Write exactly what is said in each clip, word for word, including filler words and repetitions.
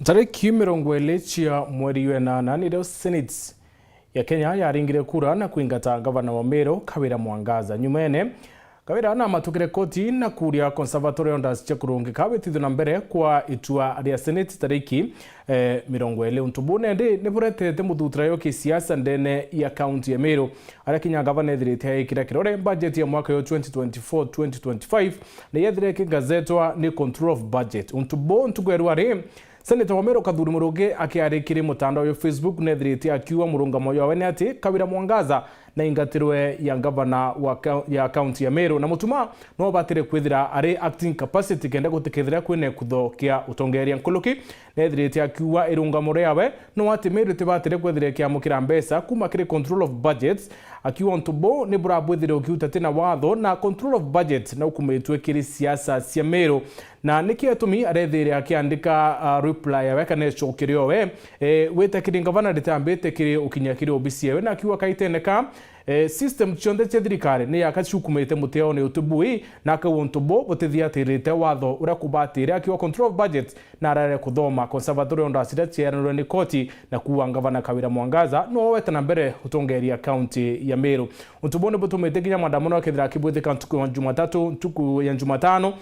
Tariki mirongo iri cia mweri wa enana nirio Senate ya Kenya yaringire kura na kwingata ngavana wa Meru, Kawira Mwangaza. Nyumene, Kawira namatukire koti na kuria Conservative Orders cia kurungika witithio na mbere kwa itua ria Senate tariki, eh, mirongo iri. Untu buu nandi ni buretete muthutira yo kisiasa ndene ya kaunti ya Meru, aria kinya ngavana ethirite aikira kirore budget ya mwaka yo twenty twenty-four twenty twenty-five, na yethire ikingazetwa ni Control of Budget. Untu buu ntuku ya rua ri, Seneta wa Meru Kathuri Murungi akiaria kiri mutandao jwa Facebook nethirite akiuga murungamo jwawe ni ati Kawira Mwangaza na ingatirwe ya ngavana wa kau-, ya kaunti ya Meru, na Mutuma no batire kwithira ari acting capacity kenda gutikethira kwina ikutho kia utongeria. Nkuluki nethirite akiuga irungamo riawe no ati Meru itibatire kwithira ikiamukira mbeca kuma kiri Control of Budgets, akiuga untu buu ni burabwithire ukiuta tina watho na Control of Budget na ukumitwe kiri siasa cia Meru. Na niki gitumi arethire akiandika, ah, reply yawe kana icokio riowe, eh, wite kiri ngavana ritambite kiri ukinya kiri obisi yawe, na akiuga kaitene ka, eh, system cionthe cia thirikari ni yaka ciukumite mutiaone utibui, na akauga untu bu butithiatirite watho uria kubatire, akiuga Control of Budget na arare kuthoma Conservative Orders iria ciaeranirwe ni koti, na kuuga ngavana Kawira Mwangaza no wete na mbere utongeria kaunti ya Meru. Untu bu ni butumite kinya maandamano akethira akibwithika ntuku ya Jumatatu, ntuku ya Jumatano,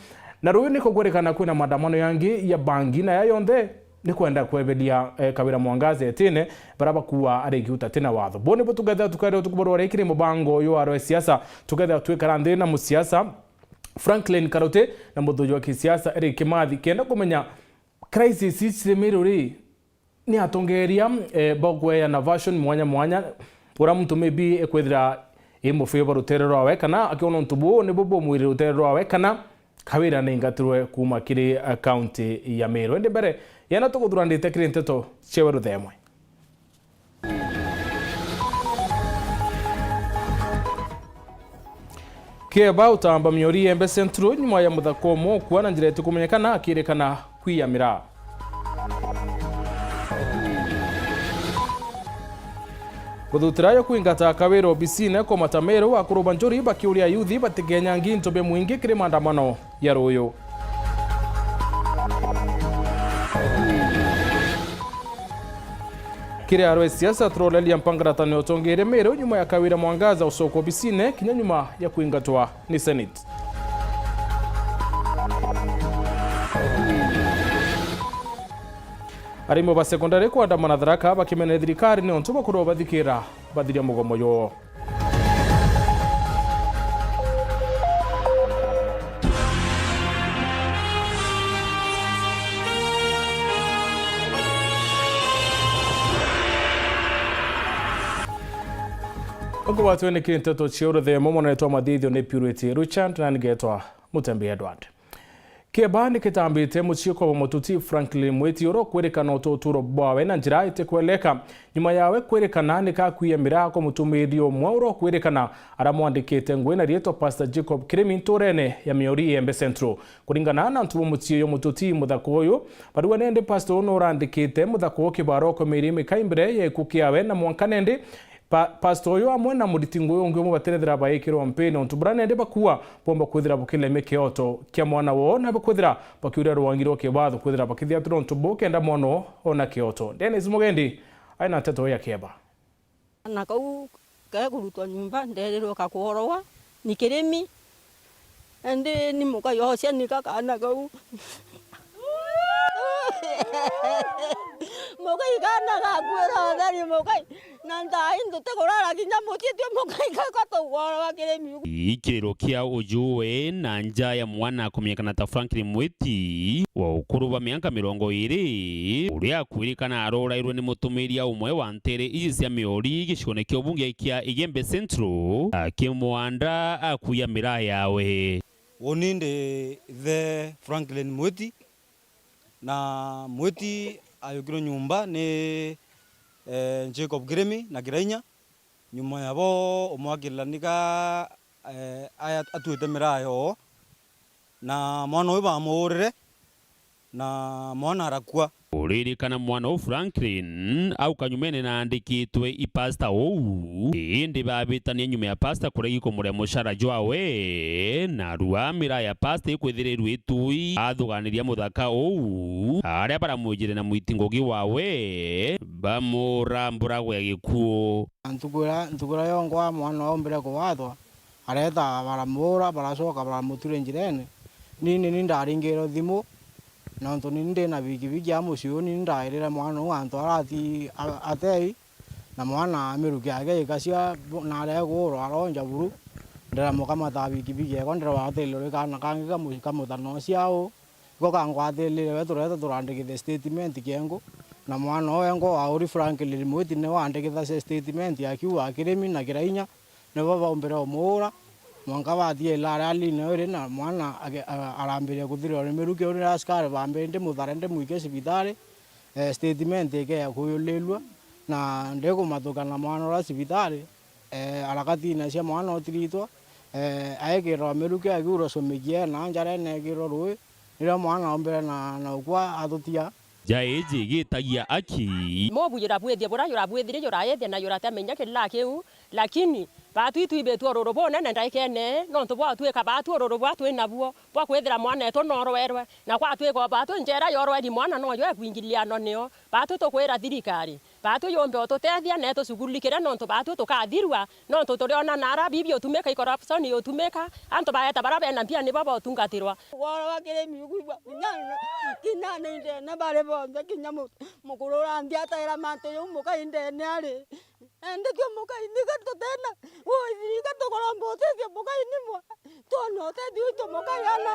na ruyu ni kugwirikana kwina maandamano yangi ya bangi, na ya yonthe ni kwenda kweberia, eh, Kawira Mwangaza etine, baria bakuuga ari igiuta tina watho. Bu ni bu tukethira tukaria utuku bwa rwari kiri mubango uyu wa rwa siasa, tukethira twikara nthi na musiasa Franklin Karuti na muthuji wa kisiasa Eric Kimathi, kenda kumenya crisis ici ciri Meru ri, ni atongeria, eh, bagweana version mwanya mwanya. Uria muntu maybe ekwithira i mufavour rutere rwawe, kana akiona untu buu nibu bumwirire rutere rwawe, kana Kawira ni ingatirwe kuuma kiri, eh, kaunti ya Meru. Indi mbere, yena tukuthurandite kiri nteto ciewe ruthemwe. Kieba utamba Miori Embe Central nyuma ya muthako umwe ukua na njira itikumenyekana akirikana kwiya miraa. Guthutira yo kwingata Kawira obisine komata Meru, akuru ba njuri bakiuria ayuthi batikenya nginto bia mwingi kiri maandamano ya ruyu. Kiri arwe siasa turoreria mpangaratano ya utongeria Meru nyuma ya Kawira Mwangaza ucoka obisine kinya nyuma ya kwingatwa ni Senate. Arimi ba sekondari kwandamana Tharaka bakimena thirikari ni untu bakurwa bathikira bathiria mugomo jwoo. Ukugwatwe ni kinteto cia uruthemo, mwana wetwa Mathithio ni Purity Richard na ningetwa Mutembi Edward. Kieba ni kitambite mucii kwa mututi Franklin Mwiti, uria ukwirikana uti uturo bwawe na njira itikweleka, nyuma yawe kwirikana ni kakwiya miraa kwa mutumiri umwe uria ukwirikana aramwandikite ngui na riitwa Pastor Jacob Kirimi nturene ya Miori Embe Central. Kuringana na antu ba mucii uyu mututi muthaka uyu, barua nende pastor uyu nurandikite muthaka uyu kibaro kwa mieri mikai mbere ya gikuu kiawe, na mwanka nende Pa-, pastor uyu amwe na muriti ngui ungi umwe batirethira baikirwa mpini untu buria nende bakua bomba kwithira bukilemia kioto kia mwana woo, na bakwithira bakiuria rwangi rwa kiwatho kwithira bakithiatira untu buu kenda mwana oo ona kioto. Dennis Mugendi ai na nteto ya Kieba. Na kau kekurutwa nyumba, nderirwe kakuorogwa ni Kirimi. Indi ni mukai ocia ni kakana kau. Mukai kana gakwira utheri mukai. Na nthai nduti kurara kinya mucii twi mukai gakotugwara wa Kirimi. Ikiriro kia ujuwe na nja ya mwana kumenyekana ta Franklin Mwiti wa ukuru bwa mianka mirongo iri, uria akwirikana arorairwe ni mutumiria umwe wa ntere iji cia Miori gicigone kia ubunge kia Igembe Central, akimwanda akuya miraa yawe. Uni ndi the Franklin Mwiti, na Mwiti ayukirwe nyumba ni, eh, Jacob Kirimi na Kirainya. Nyuma yabo umwe akirira nika, eh, aya-, atuite miraa yoo, na mwana uyu bamuurire, na mwana arakua. Uririkana mwana uu Franklin au kanyumene naandikitwe i pasta uu, indi babitania nyuma ya pasta kuregi kumuria mucara jwawe, narua miraa ya pasta ikwithirirwe itui athuganiria muthaka uu, aria baramwijire na mwiti ngugi wawe, bamurambura gwe gikuu. Ntuku iria, ntuku iria yongwa mwana aumbire kuwathwa, areta baramuura, baracoka baramutura njirene. Ni, ni, ni ndaringirwe thimu, nontu ni ndi na bikibiki ya mucii uu, ni ndairire mwana uu antu arati a-, atei, na mwana miruki yake ikacia, bu-, na aria ekuurwa aronja buru, ndiramukamata bikibiki yekwa, ndiragwatirirwe ni kaana kangi ka mucii ka mutano ucio au. Iko kangwatirire we tureta turandikithe statement kiengu, na mwana uu wengwa wauri Franklin Mwiti niwe wandikithagia statement akiuga kirimi na kirainya nibo baumbire umuura, mwanka bathie ilari alini iri na mwana age-, a-, arambiria kuthirirwa ni miruki uri askari bambire ndimuthare ndimwike cibitari, eh, statement ikeya kuyulirua, na ndikumatuka na mwana uria cibitari, eh, harakatine cia mwana utiritwa, eh, aekirwa miruki akiurwa cumikie na njarene ekirwa rui, riria mwana aumbire na, na ukua atutia. Nja iji igitagia aki. Mobu jurabwithia bura jurabwithiri juraithia na juratamenya kila kiu, lakini baatu itwibitwe ururu bunene ndaikene, nontu bwatwika baatu ururu bwa twi nabuo bwa kwithira mwaneetu noorwerwe, na gwatwika o baatu njera yorweri mwana noyo ekwingiliano nio. Baatu tukwira thirikari, baatu yumbe ututethia na itucugulikire, nontu baatu tukathirua, nontu turiona nara bibi utumika, i corruption yutumika, antu baeta bara bena mbia nibo botungatirwa. Woro wa kirimi ukwigua kinya, kinya ni ndene bari bonthe, kinya mu-, mukuru uranthi ataira mantu jau muka indene ari. Endekio mukai, niga tutena. Woi, niga tukuromba utethio mukai ni mwa. Twona utethio itu mukai ana.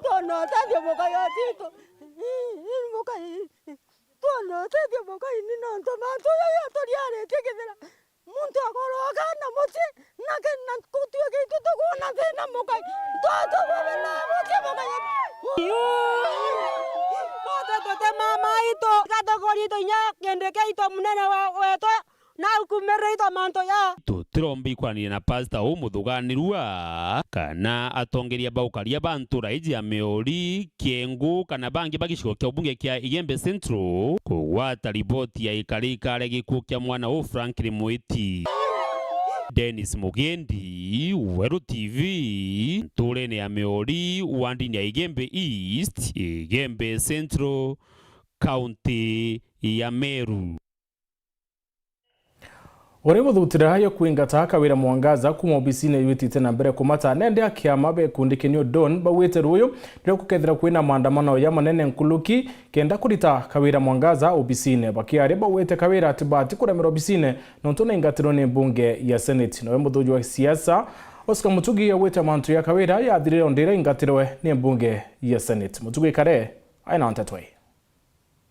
Twona utethio mukai atitu. Mukai. Twona utethio mukai ni nontu mantu jaja turiaritie kithira. Muntu akoroka na mucii, na ke-, na gutwika itu tukwona thina mukai. Twatugwebera mucii mukai. Bote tute mama itu, gatugori itu inya kindi kia itu munene wa-, wetu. Na ukumirite mantu ja. Tutiromba ikwaraniria na pasta uu muthuganirua, kana atongeria ba ukaria ba ntura iji ya Miori, Kiengu, kana bangi ba gicigo kia ubunge kia Igembe Central, kugwata riboti ya ikari ikare gikuu kia mwana uu Franklin Mwiti. Dennis Mugendi, Weru T V, nturene ya Miori, wandini ya Igembe East, Igembe Central, kaunti ya Meru. Uri guthutira yo kwingata Kawira Mwangaza kuuma obisine yutite na mbere kumata, nende akiama be kundi kia New Dawn baugite ruyu nirio gukethira kwina maandamano ya manene nkuruki kenda kurita Kawira Mwangaza obisine. Bakiaria baugite Kawira ati bati kuremerwa obisine nontu naingatirwe ni mbunge ya Senate. Nowe muthuji wa siasa Oscar Mutugi augite mantu ya Kawira yathirire o ndira ingatirwe ni mbunge ya Senate. Mutugi Kare aina nteto ii.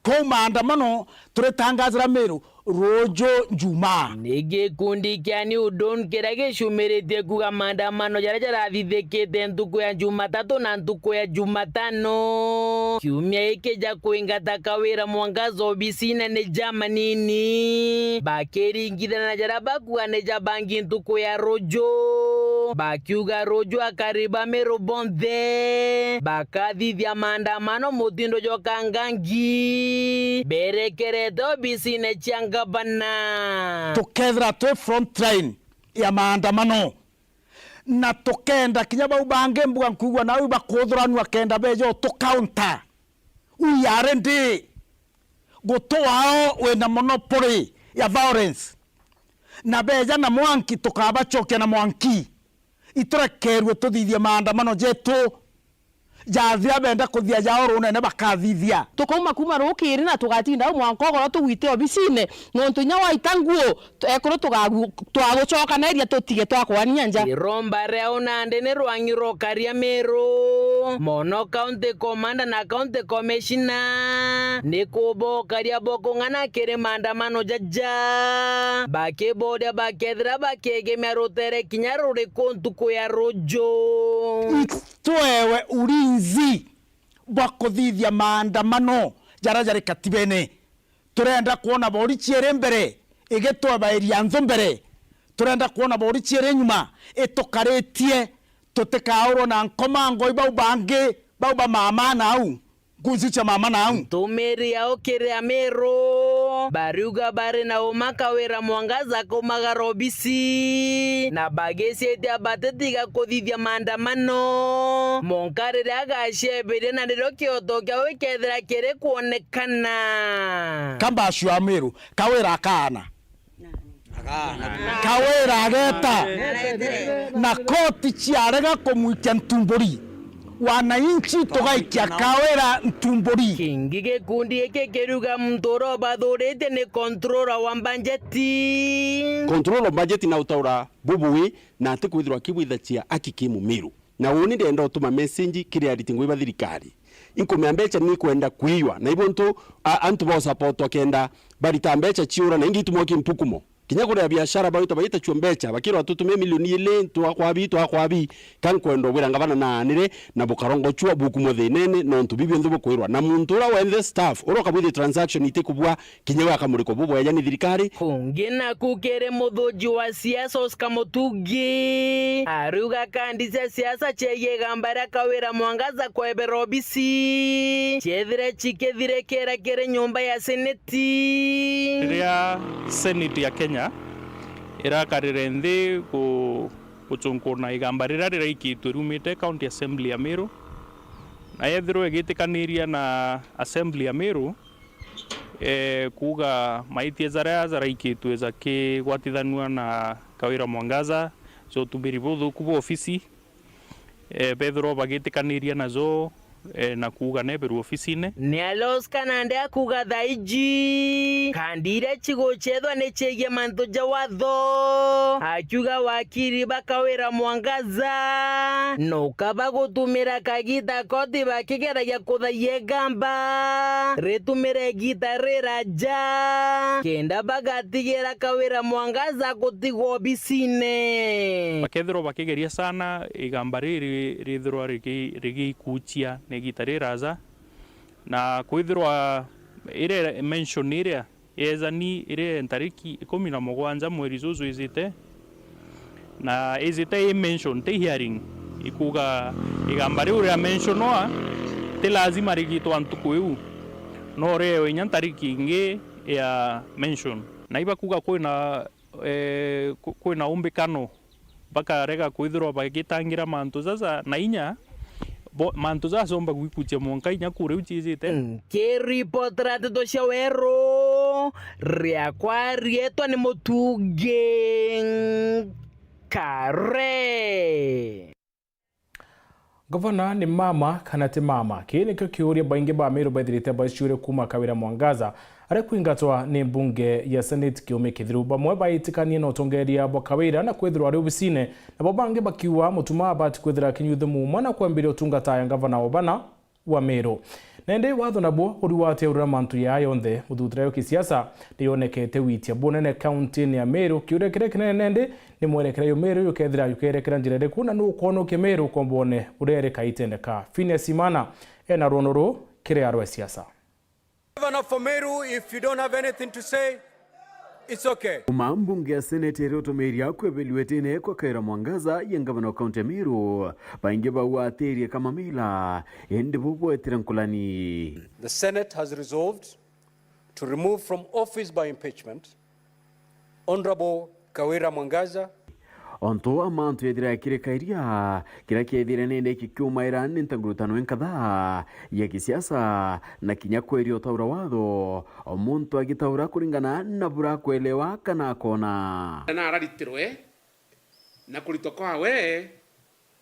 Kuu maandamano turitangazira Meru ruuju Njumaa. Ni gikundi kia New Dawn kiria gicumiritie kuuga maandamano jaria jarathithikite ntuku ya Jumatatu na ntuku ya Jumatano kiumia giki ja kwingata Kawira Mwangaza obisine ni ja manini, bakiringithania na jaria bakuuga ni ja bangi ntuku ya ruuju, bakiuga ruuju akari ba Meru bonthe bakathithia maandamano mutindo jwa kangangi berekerete obisine cia ngavana. Tukethira twi front line ya maandamano, na tukenda kinya bau bangi mbuga nkuigua nau bakuthuranua kenda beja utukaunta. We are ready. Guti wao wina monopoly ya violence. Na beja na mwanki, tukabacokia na mwanki. Iturekerue tuthithie maandamano jetu. Jathira benda kuthia jao runene bakathithia. Tukauma kuuma rukiri na tugatinda au mwanka ugoro tugwite obisine, nontu inya waita nguo, ekuru tugagu-, twagucokaneria tutige twakwania nja. Iromba riao nandi ni rwang'i rwa ukaria Meru. Mono County Commander na County Commissioner ni kubokaria bokung'ana kiri maandamano jaja, bakiboria bakethira bakiegemia rutere kinya ruriku ntuku ya ruuju. Twewe ulinzi bwa kuthithia maandamano jaria jari katibene. Turenda kwona borichi iri mbere igitwebairia nthu mbere. Turenda kwona borichi iri nyuma itukaritie, tutikaurwe na nkomango i bau bangi, bau ba mama na au. Nkucicia mama nau. Ntumiri yao kiri Amiru bariuga bari na uma Kawira Mwangaza kumagara obisi, na bagicitia batitiga kuthithia maandamano monka riria agacebiria na nirio kioto kiao gikethira kiri kwonekana. Kambacua Amiru, Kawira akaana. Kawira ageta na koti ciarega kumwikia ntumburi, wananchi tugaikia Kawira ntumburi. Kingi gikundi giki kiriuga muntu uria ubathuritie ni controller wa mbajeti. Controller wa mbajeti na utaura bubui na ati kwithirwa akibwithacia aki ki Mumiru. Na uuni ndenda utuma message kiri ariti ngui ba thirikari. Inkumea mbeca ni kwenda kwiywa, na ibo ntu a- antu ba support kenda barita mbeca ciura na ingi itumwa ki mpukumo. Kinya kuria biashara bawita baita chuo mbeca, bakirwa tutumie milioni ili, twakwabi, twakwabi. Ka nkwenda ubwira ngavana naanire na bukarongochua bukumwe thinene, nontu bibi onthe bukwirwa. Na muntu ura wenthe staff, ura ukabwithia transaction iti kubua, kinya we akamurikwa bubweja ni thirikari. Kungi naku kiri muthuji wa siasa Oscar Mutugi, ariuga kandi cia siasa ciegie igamba ria Kawira Mwangaza kwebera obisi, ciethire cikithirikira kiri nyumba ya seneti. Riria seneti ya Kenya irakarire nthi ku- guchunkuna igamba riria riraikitwe riumite County Assembly ya Meru, na yethirwa igitikaniria na Assembly ya Meru, eh, kuuga maitia jaria jaraikitwe jakigwatithanua na Kawira Mwangaza, ja utumiri buthuku bwa ofisi, eh, bethirwa bagitikaniria najo, eh, na kuuga neberwe ofisine. Ni Alois Kanande akuuga thaiji, kandi iria cigucethwa ni ciegie mantu ja watho, akiuga wakiri ba Kawira Mwangaza, nuka bagutumira kagita koti bakigeragia kuthaia igamba ritumire igita riraja, kenda bagatigira Kawira Mwangaza gutigwa obisine. Bakethirwa bakigeria sana igamba riri rithirwa rigi- rigikuchia na igita riraja, na kwithirwa iria mention iria Yejani iri ntariki ikumi na mugwanja mweri juju ijite, na ijite i mention, ti hearing, ikuuga igamba riu ria mentionwa ti lazima rigitwa ntuku iu, no riewe inya ntariki ingi ya mention. Na ibakuuga kwina, eh, ku- kwina umbikano bakarega kwithirwa bagitangira mantu jaja na inya bo- mantu jaja jomba gwikuchia mwanka inya kuu riu ciijite. Nkiripotera nteto cia weru, riakwa rietwa ni Mutugi Nkare. Ngavana ni mama kana ti mama? Kii nikio kiuria baingi ba Meru bethirite baciuria kuuma Kawira Mwangaza aria kwingatwa ni mbunge ya Senate kiumia kithiru. Bamwe baitikanie na utongeria bwa Kawira na kwithirwa ari obisine, nabo bangi bakiuga Mutuma abati kwithira akinyuithua muuma na kwambiria utungata ya ngavana wa bana wa Meru. Na indi watho nabuo uri wateurura mantu jaa jonthe, muthuturano ya kisiasa niyonekete witia bunene kauntini ya Meru. Kiuria kiria kinene nindi ni mwerekera ju Meru jukethira jukerekera njira iriku, na nukwonokia Meru ukombone uria iri kaitene ka? Phineas Imana ena rwono ruu kiri arwa siasa. Governor for Meru, if you don't have anything to say, it's okay. Kuuma mbunge ya Senate iria utumiria kwebelua itine kwa Kawira Mwangaza ya ngavana wa kaunti ya Meru, baingi bagwatirie kama mila, indi bo bwetire nkulani. The Senate has resolved to remove from office by impeachment Honorable Kawira Mwangaza. Ontu a mantu yethira yakirikairia, kiria kiethire nindi kikiumaira ni ntangurutano inkatha ya kisiasa na kinya kweria utaura watho, o muntu agitaura kuringana na buria akwelewa kana akona. Na araritirwe na kuritwa kwawe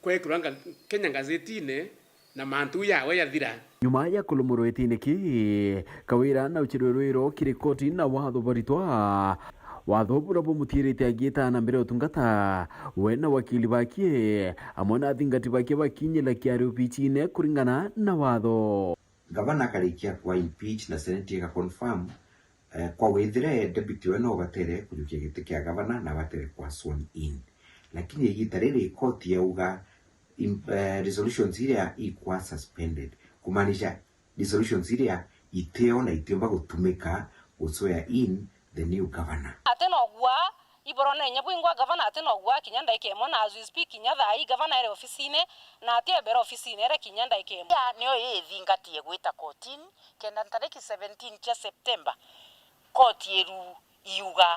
kwekirwa nga- Kenya ngazetine na mantu yawe yathira. Nyuma ya kulumurwa itine ki, Kawira na uchirwe rwiro kiri koti na watho baritwa. Watho buria bumutiirite agiita na mbere utungata, we na wakili bakie, amwe na athingati bakie bakinyira kiari obichine kuringana na watho. Gavana akarikia kwa impeach na seneti ika confirm, eh, kwa withire deputy we no batere kujukia giti kia gavana na batere kwa sworn in. Lakini igita riri koti yauga im- eh, resolutions iria ikwa suspended, kumaanisha resolutions iria iteo na itiumba gutumika gu swear in the new governor. Ati no gwa Iborone inya bwingwa gavana ati no gwa kinya ndaika imwe, na as we speak, kinya thaa ii gavana ere ofisine, na ati ebere ofisine ere kinya ndaika imwe. Ya, niyo ithingatie gwita kotini, kenda ntariki seventeen cia September, koti iru iuga,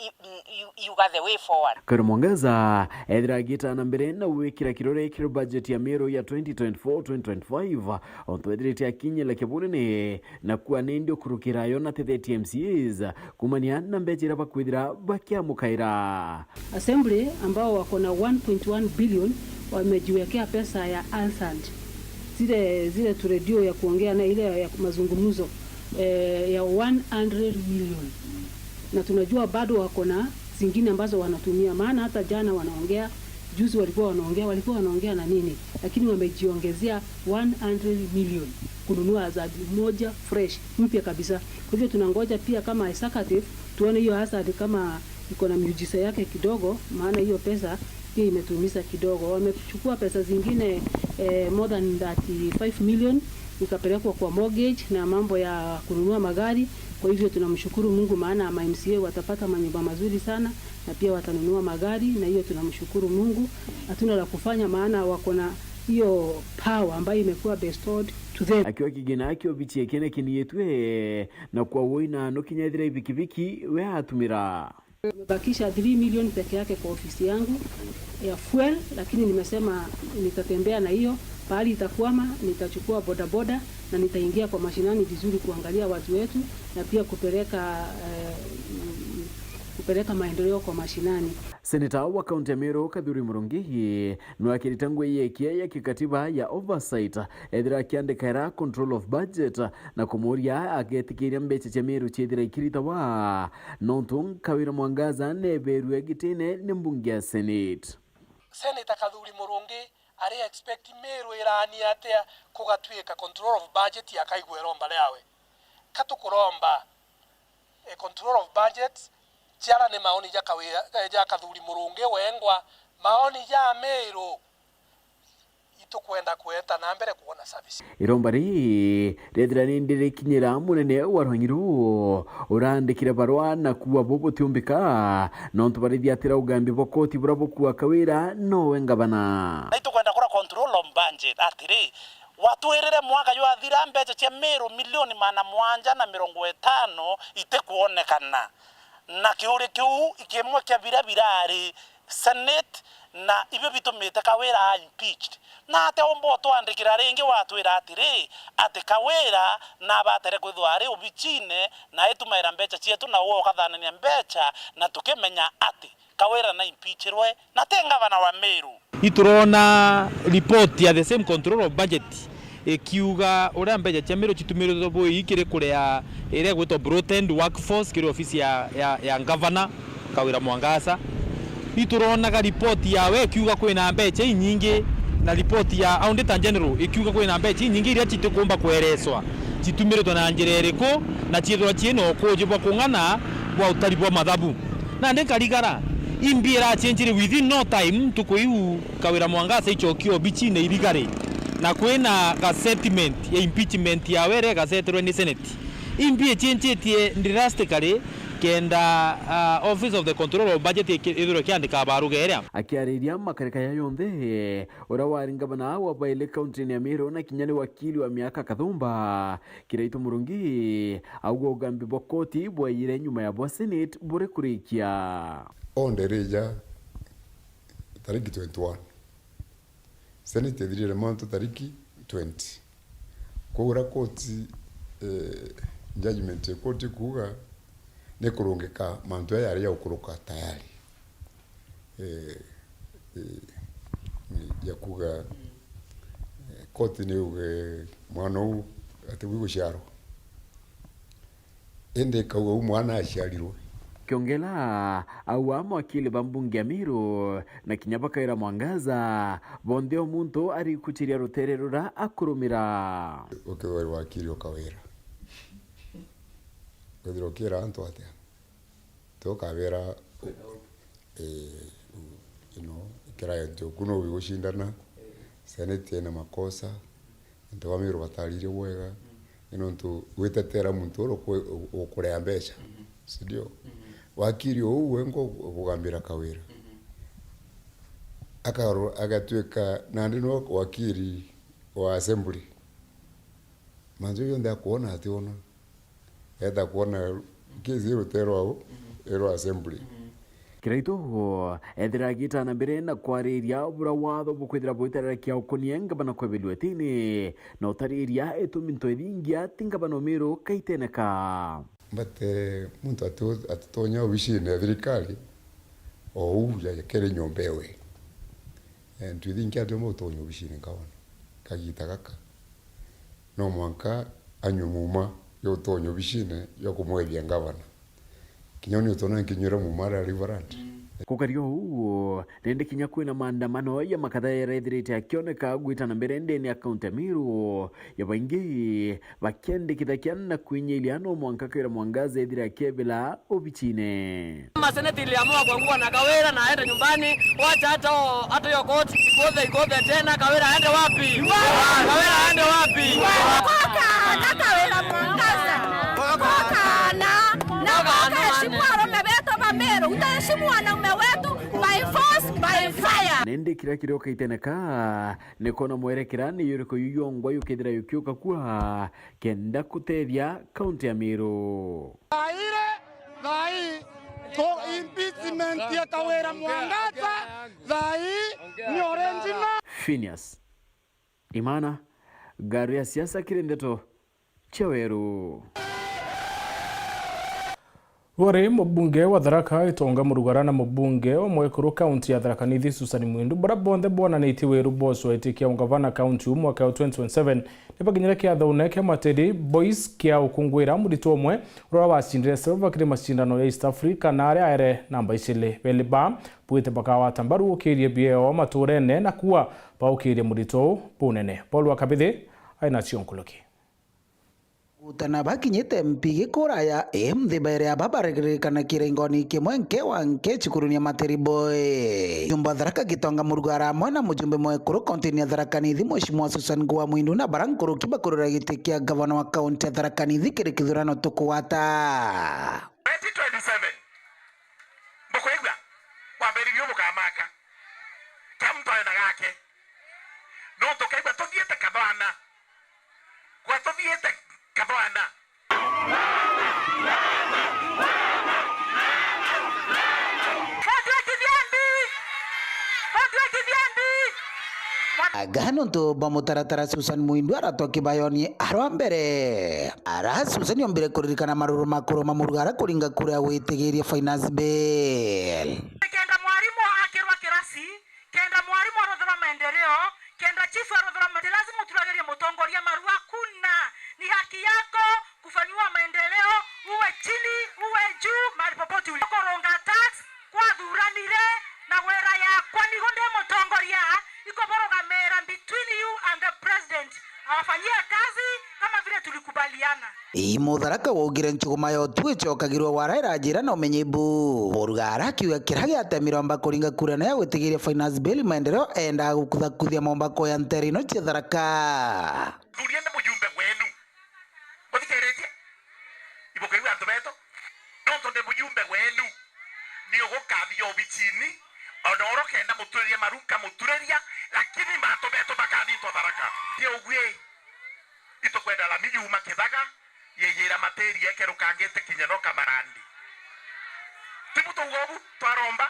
i-, i-, iuga the way forward. Kawira Mwangaza ethira agita na mbere na gwikira kirore kiri budget ya Meru ya twenty twenty-four twenty twenty-five, ontu ethirite akinyira kibunene na kuua ni ndio kurukira yo na tethetie M C As kumania na mbecha iria bakwithira bakiamukaira. Assembly ambao wako na one point one billion wamejiwekea pesa ya ANSAD, zile, zile tu redio ya kuongea na ile ya mazungumzo, eh, ya one hundred million. Na tunajua bado wako na zingine ambazo wanatumia, maana hata jana wanaongea, juzi walikuwa wanaongea, walikuwa wanaongea na nini, lakini wamejiongezea one hundred million kununua ANSAD moja fresh, mpya kabisa. Kwa hivyo tunangoja pia kama executive, tuone hiyo ANSAD kama iko na miujiza yake kidogo, maana hiyo pesa pia imetuumiza kidogo. Wamechukua pesa zingine, eh, more than thirty-five million, ikapelekwa kwa mortgage na mambo ya kununua magari. Kwa hivyo tunamshukuru Mungu, maana ma M C A watapata manyumba mazuri sana na pia watanunua magari, na hiyo tunamshukuru Mungu. Hatuna la kufanya, maana wako na hiyo power ambayo imekuwa bestowed to them. Akiwa kigina kiobichie kene kiniitwe na kwa woi na no kinya ethira ibikibiki we atumira. Nimebakisha three million peke yake kwa ofisi yangu ya fuel, lakini nimesema nitatembea na hiyo, pahali itakwama nitachukua bodaboda na nitaingia kwa mashinani vizuri kuangalia watu wetu na pia kupeleka, eh, kupeleka maendeleo kwa mashinani. Seneta wa kaunti ya Meru Kathuri Murungi nwakirite ngui yekia ya kikatiba ya oversight ethira akiandika era control of budget na kumuria agetikiria mbecha cia Meru ciethira ikiritawa, nontu Kawira Mwangaza neberue gitine ni mbunge ya Senate. Senator Kathuri Murungi ari expect Meru irani atia kugatwika control of budget akaigua iromba riawe? Katukuromba, eh, control of budget, ciara ni maoni ja Kawira, eh, ja Kathuri Murungi wengwa, maoni ja Meru itukwenda kweta na mbere kuona service. Iromba riri rethira ni ndirikinyira munene wa rwangi ruu urandikire barua na kuuga bubutiumbika nontu barithia atira ugambi bwa koti buria bukua Kawira nowe ngavana. Na itukwenda kura control of budget atiri, watwirire mwaka jwathira mbecha cia Meru milioni magana mugwanja na mirongo itano itikwonekana, na kiuri kiu kimwe kia biria birari Senate, na ibio bitumite Kawira a impeached. Na atia umba utwandikira ringi watwira atiri, ati Kawira nabatere kwithwa ari ubichine na itumaira mbecha cietu, na uwe ukathanania mbecha, na tukimenya ati Kawira na impeachirwe na ti ngavana wa Meru. Iturona report ya the same control of budget ikiuga uria mbecha cia Meru citumiritwe bui kiri kuria iria igwitwa broadened workforce kiri ofisi ya, ya, ya ngavana Kawira Mwangaza. Ituronaga report yawe ikiuga kwina mbecha inyingi na report ya Auditor General ikiuga kwina mbecha inyingi iria citikumba kwereswa citumiritwe na njira iriku na ciithirwa ciina ukuji bwa kung'ana bwa utari bwa mathabu. Nandi nkarigara, imbi iracenjire within no time, ntuku iu Kawira Mwangaza icokie obichine irigari, na kwina ga sentiment ya impeachment yawe iria igaceterwe ni Senate. Imbi icenjitie drastically kenda, ah, Office of the Control of Budget iki-, ithirwe ikiandika baruga iria. Akiariria makarika ya yonthe, uria wari ngavana wa baili kaunti-ini ya Meru na kinya ni wakili wa miaka Kathumba, Kiraitu Murungi auga ugambi bwa koti bwaiyire nyuma ya bwa Senate buri kurikia. Onde rija tariki twenty-one. Senate ithirire mantu tariki twenty. Kwou uria koti, eh, judgment ya koti kuuga ni kurungika mantu aya yari ya gukuruka tayari. Eh, eh, ya kuuga, eh, koti ni yuge mwana uu ati bwi guciarwa. Indi ikauga uu mwana aciarirwe. Kiongela auga mawakili ba mbunge ya Meru na kinya ba Kawira Mwangaza, bonthe o muntu arikuchiria rutere ruria akurumira. Ukithwa uri wakili o Kawira, withirwa ukiira antu atia? Ti ukabera, eh, you know, client oku no wigucindana, Senate ina makosa, antu ba Meru batarire bwega, ni nontu gwitetera muntu uria ukwe-, u-, ukurea mbecha, si ndio? Wakiri uu we ngo kugambira Kawira. Akaro-, agatuika nandi no wakiri wa assembly. Mantu jonthe akwona ationa. Eeta kwona kesi iruterwa u, irwa assembly. Kiraitu ethira agita na mbere na kwariria bura watho bukwithira bwitarira kia ukunia ngavana kwebelua itini, na utariria itumi nto ithingia ti ngavana Umiru kaitene ka. But, eh, muntu ati-, atitonya obicine ya thirikari, o uu ya, ya kiri nyomba ewe. Eh, ntu ithingi atiumba utonya obicine ngavana kagita gaka. No mwanka anywe muma ya utonya obicine ya kumwethia ngavana. Kinya uni utona nkinywira muma aria Riverland. Gukaria uu, rindi kinya kwina maandamano ya makatha yarethirite akioneka gwita na mbere ndene ya kaunti ya Meru, ya baingi bakiendekithakia na kwinyiria no mwanka Kawira Mwangaza ethire akebela obicine. Maseneti iliamua kuangua na Kawira na aende nyumbani, wacha hata o-, hata hiyo koti ikothe, ikothe tena, Kawira aende wapi? Kawira aende wapi? Koka na Kawira Mwangaza. Koka na, na koka heshimu arume betu ba Meru, utaheshimu wanaume wetu by force, by fire. Nindi kiria kirioka itene ka, ni kwona mwerekera ni yuriku yu yongwa yukethira yukiuka kua kenda kutethia kaunti ya Meru. Thaa iri, thaa ii, ku impeachment ya Kawira Mwangaza, thaa ii ni original. Phineas Imana, ngaru ya siasa kiri ndeto cia Weru. Rwari mubunge wa Tharaka Gitonga Murugara na mubunge wa mwekuru kaunti ya Tharaka Nithi Susan Mwindu, baria bonthe bonanitie wiru bwao gwitikia ungavana kaunti uu mwaka wa twenty twenty-seven, ni bakinyire kiathoune kia Materi Boys kia ukungwira murito umwe uria wacindire silver kiri macindano ya East Africa na aria aere namba icili. Beli ba bwite bakawata mbaru ukirie bieo maturene na kuwa baukirie murito uu bunene. Paul wa Kabithi aina cio nkuruki. Gutana bakinyite mpi gikuraya, ii mthi bairi aba baregerekana kirengoni kimwe nke wa nke cukuruni ya Materi Boy. Nyumba Tharaka Gitonga Murugara amwe na mujumbe mwekuru kauntini ya Tharaka Nithi, Mheshimiwa Susan Nguwa Mwindu, na bara nkuruki bakurura giti kia gavana wa kaunti ya Tharaka Nithi kiri kithurano tukugwata. Twenty twenty-seven. Bukwigua? Kwambiriria bukamaka. Kia muntu aena gake. Nontu kaigua tuthiite kathwana. Kwa tuthiite kathwana. Batwekithia mbi! Batwekithia mbi! Aga nontu bwa mutaratara Susan Mwindu aratwa kibayoni arwa mbere. Ara Susan ombire kuririkana maruru ma kuruma Murugara kuringa kura ya gwitigiria finance bill. Kenda mwarimu akirwa kirasi, kenda mwarimu arothera maendeleo, kenda chifu arothera ma-, lazima uturagerie mutongoria maru. Hakuna, ni haki yako kufanyiwa maendeleo, uwe chini, uwe juu, mahali popote ulipo. Kurunga tax, kwathuranire, na wira yakwa nigo ndi mutongoria, ikuburugamira between you and the president. Awafanyie kazi kama vile tulikubaliana. Ii Mutharaka waugire nchuguma ya utu icokagirwe wara irajira na umenyi bu. Murugara akiuga kira giatemirwe amba kuringa kura na ya gwitigiria finance bill maendeleo, endaga gukuthakuthia mombako ya ntere ino cia Tharaka. Thuria ni mujumbe wenu. Muthikiritie? Ibukaigua antu betu? Nontu ndi mujumbe wenu, ni ugukathia obicini, ona oro kenda muturiria maru nkamuturiria, lakini mantu betu makathithwa Tharaka. Ti uguo ii? Itukwenda lami yuma Kithaga, yeyira matiri ekerukangite kinya no Kamarandi. Ti bu twauga ubu, twaromba?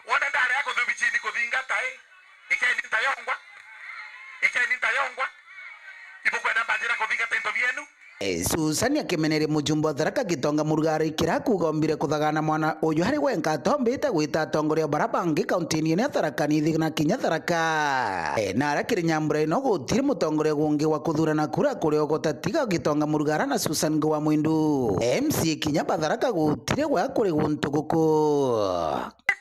Wona ndarea kuthi obicini kuthingata ii? Ikeni ntayongwa. Ikeni ntayongwa. Ibukwenda mbanjira kuthingata into bienu? Eh, Susan akimeneria mujumbe wa Tharaka Gitonga Murugara ikira kuuga ombire kuthagana mwana uyu ari wenka atombite gwita atongoria bara bangi kauntini ino ya Tharaka Nithi na kinya Tharaka. Eh, na aria kiri nyambura ino gutiri mutongoria gungi wa kuthurana kura kuri ogota tiga Gitonga Murugara na Susan Nguwa Mwindu. M C A kinya ba Tharaka gutiri gwa kuri guntu guku.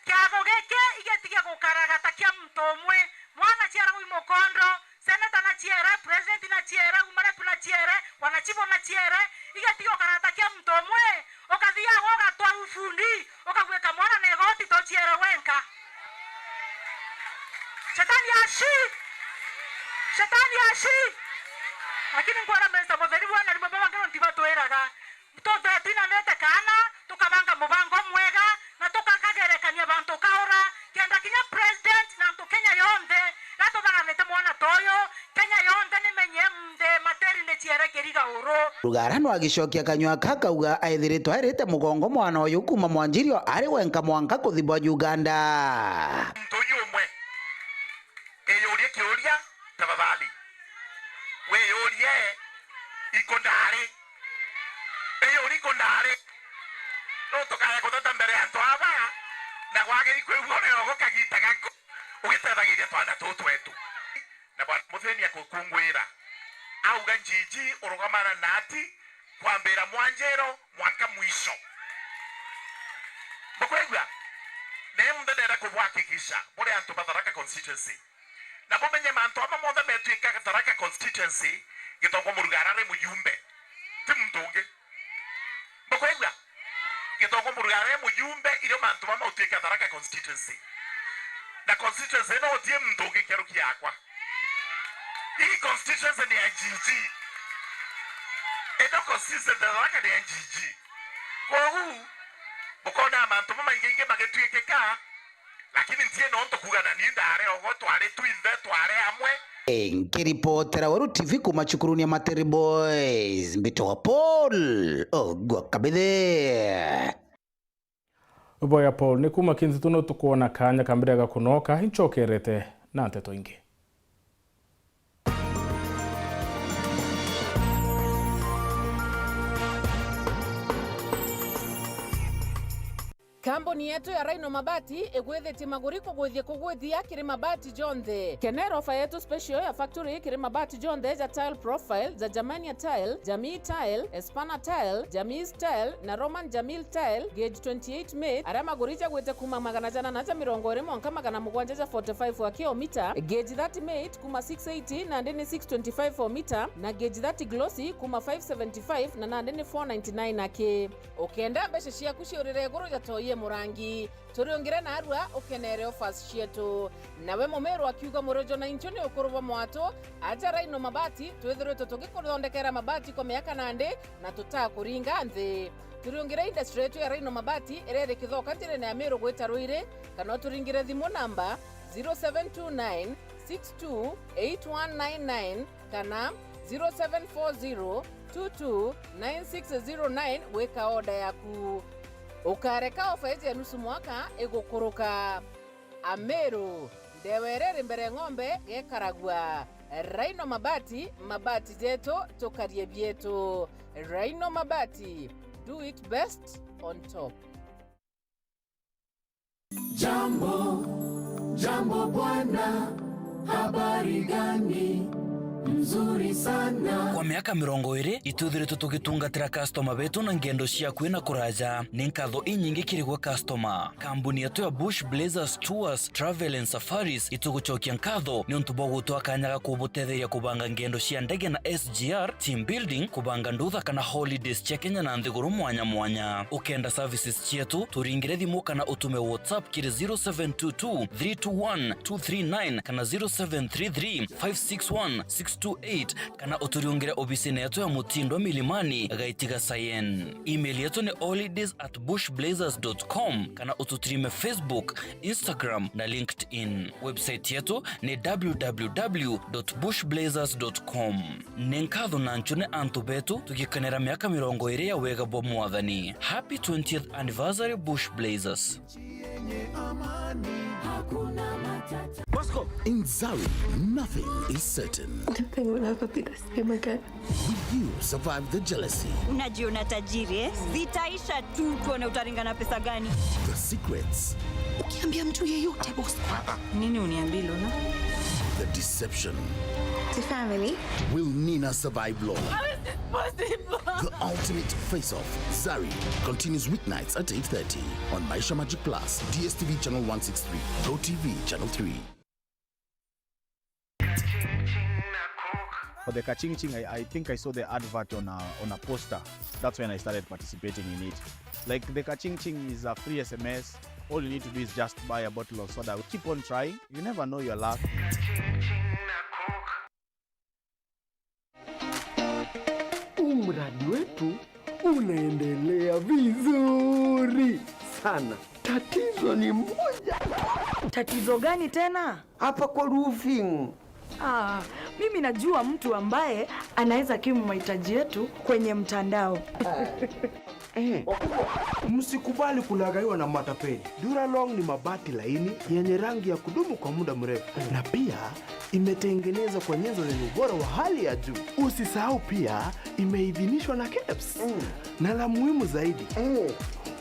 Kiatho giki igetige gukaraga ta kia muntu umwe. Mwana aciaragwa i mukondo, seneta naciere, president naciere, woman rep naciere, wanachibo naciere, igatiga gukaraga ta kia muntu umwe, ukathiaga ugatwa ubundi, ukagwika mwana na igoti ta uciere wenka. Shetani aci! Shetani aci! Lakini nkwira Mister Mutheri, bwana rimwe baba ngero ntibatwiraga. Tutheti na mete kaana, tukabanga mu-, Rugara no agicokia kanyua aka akauga aithiritwe airite mugongo mwana uyu kuuma Mwanjirio ari wenka mwanka kuthibwa Uganda. Muntu uyu umwe, iyurie kiuria tafadhali. Wiyurie, iku ndari. Iyurie iku ndari. Nontu kaya kutheta mbere ya antu aba, na gwagiri kwigua uri ogo kagita gaku, ugitethagiria twana tuu twetu. Na Bwana Muthini akukungwira, auga, Njiji urugamana na ati kwambira Mwanjiro mwanka mwisho. Bukwigua? Na indi ndenda kubwakikisha buri antu ba Tharaka constituency, na bumenye mantu ama monthe metwika Tharaka constituency, Gitongo Murugara ari mujumbe, ti muntu ungi. Bukwigua? Gitongo Murugara ari mujumbe irio mantu mama utwike Tharaka constituency. Na constituency ino utie muntu ungi nkeruki yakwa. Hii constituency ni ya Njiji. Ino constituency ya Tharaka ni ya Njiji. Kwogu, bukona mantu mamaingaingi magitwikika, lakini ntie nontu kuuga na ni ndare ogo, twari twinthe, twari amwe. Nkiripotera Weru T V kuuma cukuruni ya Matiri Boys, mbitagwa Paul Ogwa Kabithe. Boya Paul, ni kuuma kintu tuno tukwona kanya kambere ga kunoka, incokerete na nteto ingi. Kambuni yetu ya Rhino Mabati igwithitie maguri kugwithia kugwithia kiri mabati jonthe. Kenera ofa yetu special ya factory kiri mabati jonthe ja tile profile, ja Germania tile, Jamii tile, Espana tile, Jamii tile na Roman Jamil tile, gauge twenty-eight mate, aria maguri jagwite kuuma magana janana ja mirongo iri mwanka magana mugwanja ja forty-five wa kilomita, gauge thirty mate kuuma six eighty nandi ni six twenty-five o mita, na gauge thirty glossy kuuma five seventy-five na nandi ni four ninety-nine aki. Ukenda mbeca ciaku ciurire iguru ja toi e murangi, turiungire narua ukenere offers cietu. Nawe mumiru akiuga murojo na inchu ni ukuru bwa mwatu, aja Rhino Mabati, twithiritwe tugikuthondekera mabati kwa miaka nandi na tutakuringa nthi. Turiungire industry yetu ya Rhino Mabati iria iri Kithoka njirene ya Miru gwita Ruiri, kana uturingire thimu namba zero seven two nine six two eight one nine nine kana zero seven four zero two two nine six zero nine gwika oda yaku. Ukareka ofa iji ya nusu mwaka igukuruka. Ameru, ndewa iria iri mbere ng'ombe gekaragua. Rhino Mabati, mabati jetu, tukarie bietu. Rhino Mabati, do it best on top. Jambo, jambo bwana, habari gani? Mzuri sana. Kwa miaka mirongo iri, itwithiritwe tugitungatira customer betu na ngendo cia akui na kuraja. Ni nkatho inyingi kiri gwe customer. Kambuni yetu ya Bush Blazers Tours, Travel and Safaris itugucokia nkatho niuntu bwa gutwa kanya ga kubutetheria kubanga ngendo cia ndege na S G R, team building, kubanga ndutha kana holidays cia Kenya na nthiguru mwanya mwanya. Ukenda services cietu, turingire thimu kana utume WhatsApp kiri zero seven two two three two one two three nine kana zero seven three three five six one six two eight, kana uturiungire obisine yetu ya Mutindwa Milimani, Gaitiga Sayen. Email yetu ni holidays at bush blazers dot com, kana ututrime Facebook, Instagram na LinkedIn. Website yetu ni w w w dot bush blazers dot com. Ni nkatho na nchune antu betu tugikenera miaka mirongo iri ya wega bwa Mwathani. Happy twentieth anniversary, Bush Blazers. In Zari, nothing is certain. Nothing will ever be the same again. Will you survive the jealousy? Unajiona tajiri, eh? Zitaisha tu, tuone utaringa na pesa gani. The secrets. Ukiambia mtu yeyote, boss. Nini uniambie, Luna? The deception. The family. Will Nina survive Lola? Possible. The ultimate face-off, Zari, continues weeknights at eight thirty on Maisha Magic Plus, D S T V channel one six three, Go T V channel three. For the Kaching Ching, I, I think I saw the advert on a, on a poster. That's when I started participating in it. Like, the Kaching Ching is a free S M S. All you need to do is just buy a bottle of soda. Keep on trying. You never know your luck. Huu mradi wetu unaendelea vizuri sana. Tatizo ni moja. Tatizo gani tena? Hapa kwa roofing. Ah, mimi najua mtu ambaye anaweza kimu mahitaji yetu kwenye mtandao. Msikubali kulaghaiwa na matapeli. Duralong ni mabati laini yenye rangi ya kudumu kwa muda mrefu, na pia imetengenezwa kwa nyenzo zenye ubora wa hali ya juu. Usisahau pia imeidhinishwa na kebs. Na la muhimu zaidi,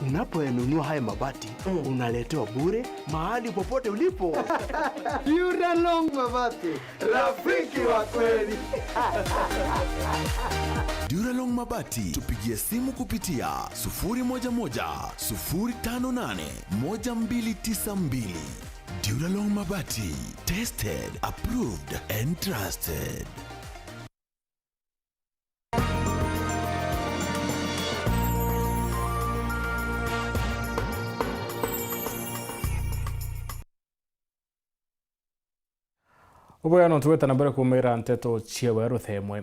unapoyanunua haya mabati, unaletewa bure mahali popote ulipo. Duralong mabati, rafiki wa kweli. Duralong Mabati, tupigie simu kupitia sufuri moja moja, sufuri tano nane, moja mbili tisa mbili. Duralong Mabati, tested, approved and trusted. Ubuya no tugweta na mbere kumira nteto ciewe ruthemwe.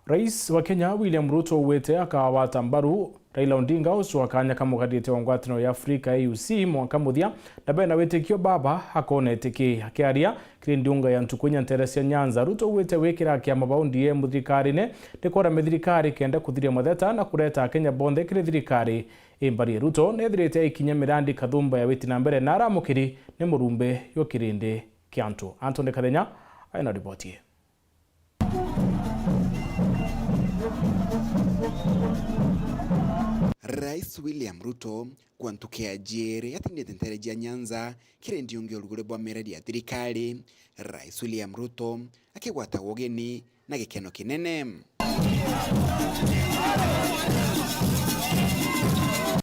Rais wa Kenya William Ruto augite akawata mbaru Raila Odinga ucio akanya kamugarite wa ngwataniro ya Afrika A U C mwanka muthia, na bena witikio baba akona itiki. Akiaria kiri ndiunga ya ntuku inya ntere cia Nyanza, Ruto augite wikira kiama ba O D M thirikarine ni kwara mithirikari kenda kuthiria matheta na kureta Akenya bonthe kiri thirikari. Imbari Ruto nethirite aikinya mirandi kathumba ya witi na mbere na aramukiri ni murumbe jwa kirindi kia antu. Anthony Kathenya aina riboti ii. Rais William Ruto kwa ntuku ya jiiri atindite ntere jia Nyanza kiri ndiungi uruguri bwa miradi ya thirikari. Rais William Ruto akigwata ugeni na gikeno kinene.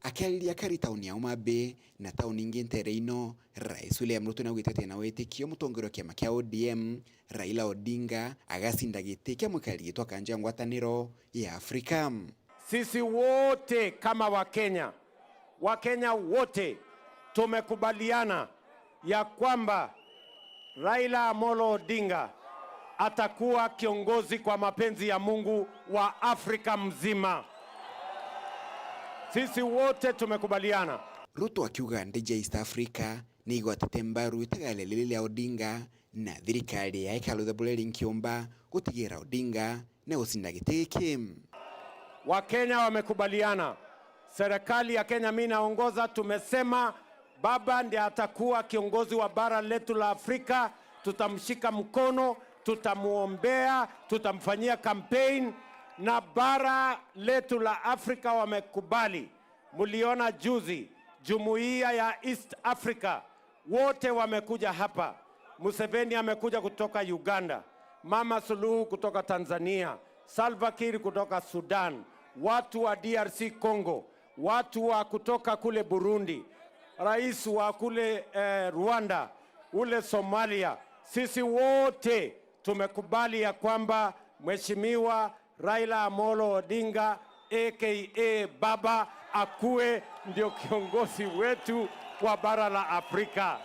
Akiariria akari tauni ya Homa Bay na tauni ingi ntere ino, Rais William Ruto naugite ati ena witikio mutongoria wa kiama kia O D M, Raila Odinga, agacinda giti kia mwikari gitwa kanja ya ngwataniro ya Afrika. Sisi wote kama Wakenya, Wakenya wote tumekubaliana ya kwamba Raila Amolo Odinga atakuwa kiongozi kwa mapenzi ya Mungu wa Afrika mzima. Sisi wote tumekubaliana. Ruto akiuga nthi cia East Africa ni igwatite mbaru itagalia riri ria Odinga na thirikari yae ikarutha buria rinkiumba gutigira Odinga ni gucinda giti giki. Wakenya wamekubaliana. Serikali ya Kenya mi naongoza, tumesema baba ndiye atakuwa kiongozi wa bara letu la Afrika. Tutamshika mkono, tutamuombea, tutamfanyia campaign, na bara letu la Afrika wamekubali. Muliona juzi, jumuiya ya East Africa wote wamekuja hapa. Museveni amekuja kutoka Uganda, Mama Suluhu kutoka Tanzania, Salva Kiir kutoka Sudan, watu wa D R C Congo, watu wa kutoka kule Burundi, rais wa kule, eh, Rwanda, ule Somalia. Sisi wote tumekubali ya kwamba Mheshimiwa Raila Amolo Odinga A K A Baba akue ndio kiongozi wetu wa bara la Afrika.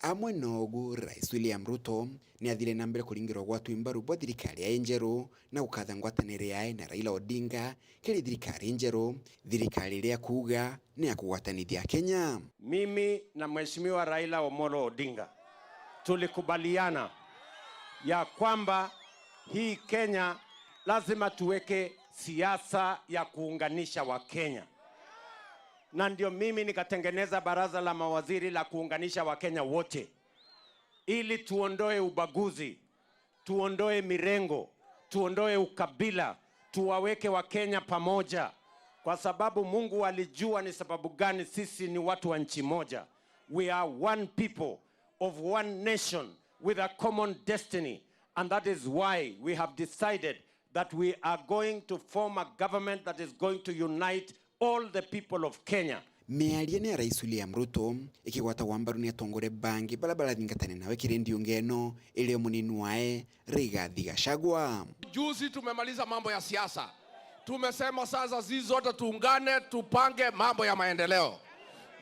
Amwe na ugu, Rais William Ruto ni athire na mbere kuringirwa gwatwi mbaru bwa thirikari yae njeru na gukatha ngwataniro yae na Raila Odinga kiri thirikari njeru, thirikari iria akuuga ni ya kugwatanithia Kenya. Mimi na Mheshimiwa Raila Omolo Odinga tulikubaliana ya kwamba hii Kenya lazima tuweke siasa ya kuunganisha Wakenya, na ndio mimi nikatengeneza baraza la mawaziri la kuunganisha Wakenya wote ili tuondoe ubaguzi, tuondoe mirengo, tuondoe ukabila, tuwaweke Wakenya pamoja, kwa sababu Mungu alijua ni sababu gani sisi ni watu wa nchi moja. We are one people of one nation with a common destiny, and that is why we have decided that we are going to form a government that is going to unite all the people of Kenya. Miario ni ya Rais William Ruto ikigwatagwa mbaru ni atongoria bangi baria barathingatania nawe kiri ndiunga ino, iri o munini wae Rigathi Gachagua. Juzi tumemaliza mambo ya siasa, tumesema sasa sisi zote tuungane, tupange mambo ya maendeleo.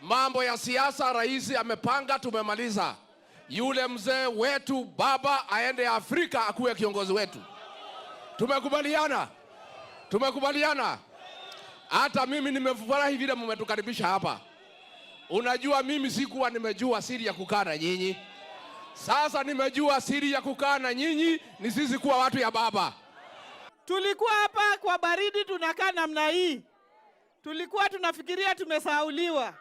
Mambo ya siasa rais amepanga, tumemaliza. Yule mzee wetu baba aende Afrika akuwe kiongozi wetu. Tumekubaliana, tumekubaliana. Hata mimi nimefurahi vile mmetukaribisha hapa. Unajua, mimi sikuwa nimejua siri ya kukaa na nyinyi. Sasa nimejua siri ya kukaa na nyinyi ni sisi kuwa watu ya baba. Tulikuwa hapa kwa baridi tunakaa namna hii. Tulikuwa tunafikiria tumesahauliwa.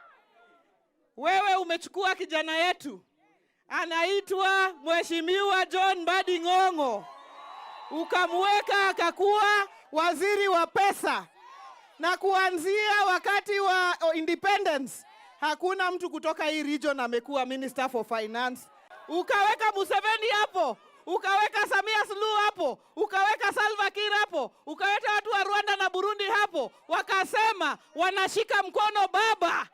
Wewe umechukua kijana yetu. Anaitwa Mheshimiwa John Mbadi Ng'ong'o. Ukamweka akakuwa waziri wa pesa. Na kuanzia wakati wa independence, hakuna mtu kutoka hii region amekuwa Minister for Finance. Ukaweka Museveni hapo, ukaweka Samia Suluhu hapo, ukaweka Salva Kiir hapo, ukaweka watu wa Rwanda na Burundi hapo, wakasema wanashika mkono baba,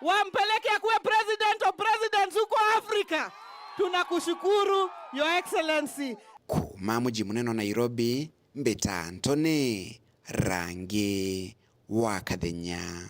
wampeleke akuwe president of presidents huko Afrika. Tunakushukuru, Your Excellency. Kuuma muji munene wa Nairobi, mbita Anthony Rangi wa Kathenya.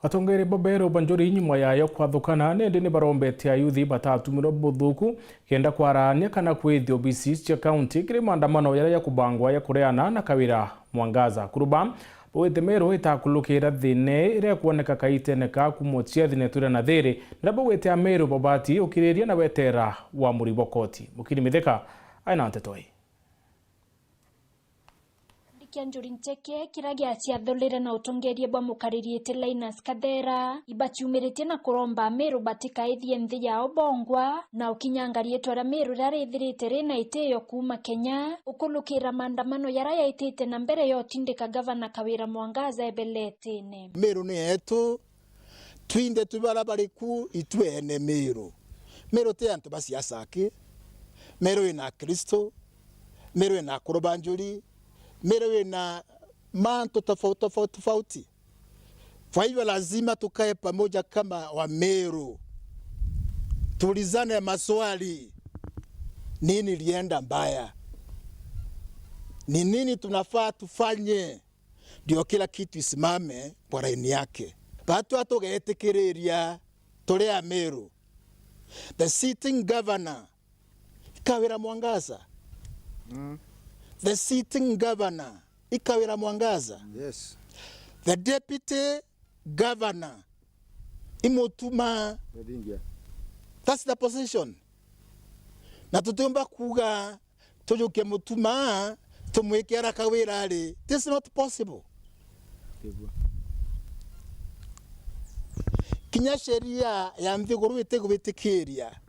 Atongeria baberu ba Njuri nyuma yayo kwathukana, nindi ni barombete ayuthi batatumirwe buthuku kenda kwarania kana kwithia obisi cia kaunti kiri maandamano yaria ya kubangwa ya kureana na Kawira Mwangaza. Kuruba bawite Meru itakulukira thina iria ikwoneka kaitene ka kuuma uciathi na itura na thiri, na bawite Ameru babati ukiriria na wetera wa muribo koti. Mukiri Mithika aina nteto ii. Gikundi kia Njuri Ncheke kiria giaciathurire na utongeria bwa mukariri iti Linus Kathera, ibaciumiritie na kuromba Ameru batikaithie nthi yao bongwa na ukinyanga riitwa ria Meru riria rithirite rina itiyo kuuma Kenya, ukulukira maandamano jaria jaitite na mbere ya utindika gavana Kawira Mwangaza ebele etine. Meru ni yetu, twinthe twi baria bari ku itwene Meru. Meru ti antu ba siasa aki. Meru ina Akristo, Meru ina akuru ba Njuri, Meru ina mantu tofauti, tofauti, tofauti. Kwa hivyo lazima tukae pamoja kama Wameru. Tuulizane maswali. Nini ilienda mbaya? Ni nini tunafaa tufanye ndio kila kitu isimame kwa laini yake? Batu atugetikiriria turi Ameru. The sitting governor, Kawira Mwangaza. Mm. The sitting governor, i Kawira Mwangaza. Yes. The deputy governor, i Mutuma. Odinga. That's the position. Na tutiumba kuuga tujukie Mutuma, tumwike ara Kawira ari. This is not possible. Kigua. Kinya sheria ya nthiguru itigwitikiria